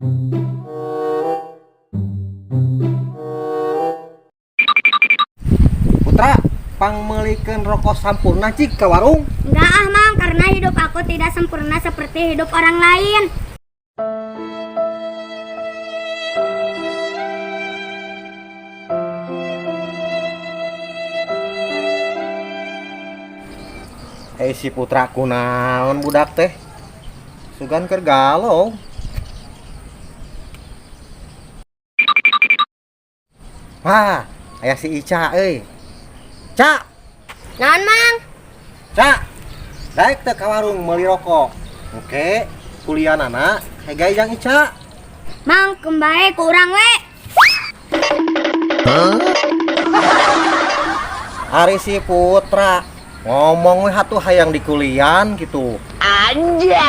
Putra, pangmeulikeun rokok Sampurna cik ka warung. Enggak ah, Mang, karena hidup aku tidak sempurna seperti hidup orang lain. Eh, si Putra kunaon budak teh? Sugan keur galau. Wah, aya si Ica euy. Ca, Naon, Mang? Ca. Daek teu ka warung meuli rokok. Oke, kuliahanana hegai jang Ica. Mang, kembali ku urang we. Ari si Putra ngomong we hatuh hayang di kulian gitu. Anjay.